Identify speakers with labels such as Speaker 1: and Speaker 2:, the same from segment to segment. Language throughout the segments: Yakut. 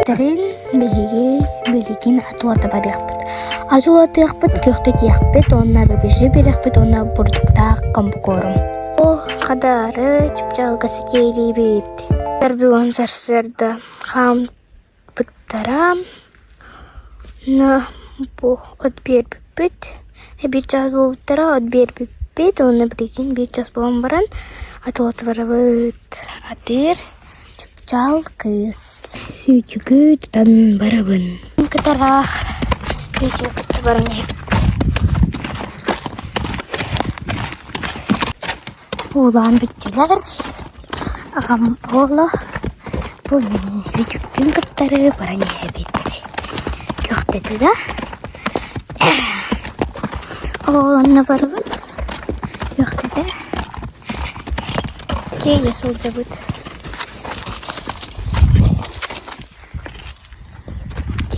Speaker 1: Тэрин биһиги билигин атылата барыахпыт. Атылатыахпыт, күөхтэтиэхпит уонна рыбыжы биэриэхпит уонна бурдуктаах комбукуорум. Ол хадары чыпчаалга сэтиэлиибит. Бүгүн сарсыарда хаампыттара. Но бу от биэрбиппит. Биир чаас буолбуттара, от биэрбиппит уонна билигин биир чаас буолан баран атылата барабыт. Атыыр Чыпчаал кыыс Сүүтүгү тутан барабын Кытараах видео кытта баран иһэбит Уулаан бүттүлэр Аҕам уола бу мин видюкпун кыттары баран иһэбит Көхтөтө да Ол онно барабыт Көхтөтө Киэҥэ сылдьабыт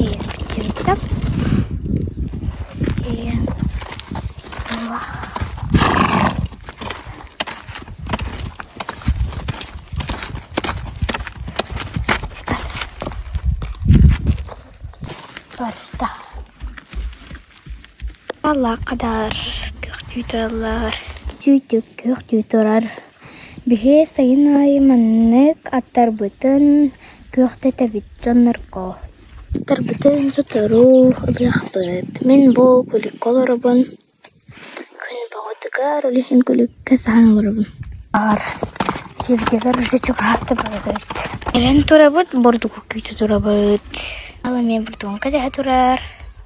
Speaker 1: Киэҥ сылдьыбыта Киэҥ Барда Аллааххадар күөхтүү тураллар. Сүүтүк күөхтүү турар. Биһи сайын аайы маннык аттарбытын күөхтэтэбит дьоннорго. Аттарбытын сотору ылыахпыт. Мин бу күлүккэ олоробун. Күн бөҕөтүгэр ол иһин күлүккэ саһан олоробун. Баар дьиэбитигэр уже чугаһаата барабыт. Кэлэн турабыт, бурдугу күүтэ турабыт. Ал эмиэ бурдугун кэтэһэ турар.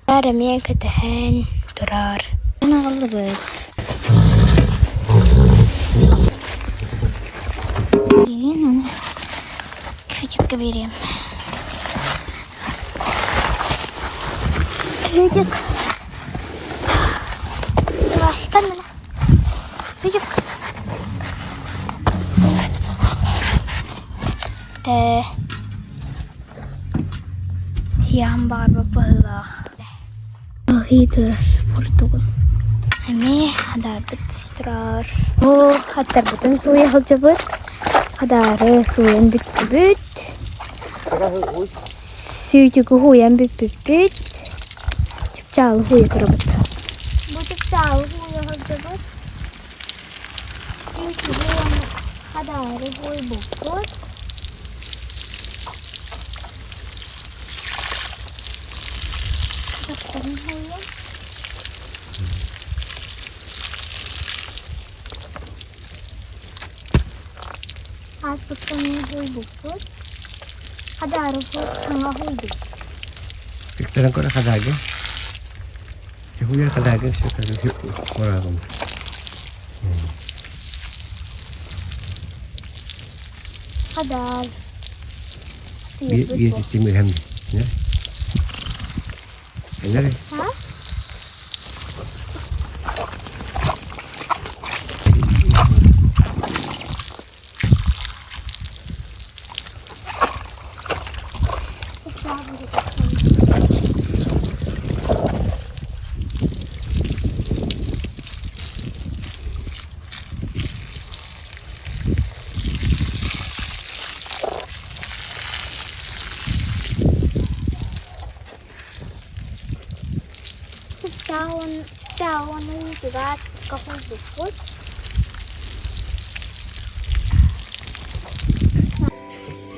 Speaker 1: Аар эмиэ кэтэһэн турар. Аҕаллыбыт. Билигин аны Федикка биэриэм. Федик. Давай, кәл менә. Федик. Тэ. Сиэҕим баҕарбат быһыылаах. Аһыы турар бурдугун. Эмиэ хадаарбыт турар. Бу аттарбытын сууйа сылдьабыт. Хадаары сууйан бүттүбүт. Сүүтүгү һууйан бүппүппүт. Чыпчаалы һууйа турабыт. Бу чыпчаалы һууйа сылдьабыт. Сүүтүгү уонна хадаары һууйбуппут. Дохторун һууйан. Ааспыкка эмиэ һууйбуппут. Хадаары саҥа һууйдум.
Speaker 2: Викторын көрө хадаагы. Хуйар хадаагы кораҕым.
Speaker 1: Хадаар.
Speaker 2: Биир тимирһэм. Энер.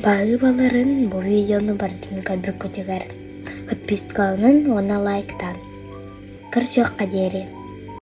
Speaker 1: Баһыыбаларын бу видеону барытын көрбүккүтүгэр подпискаланын уонна лайктаан. Көрсүөххэ диэри.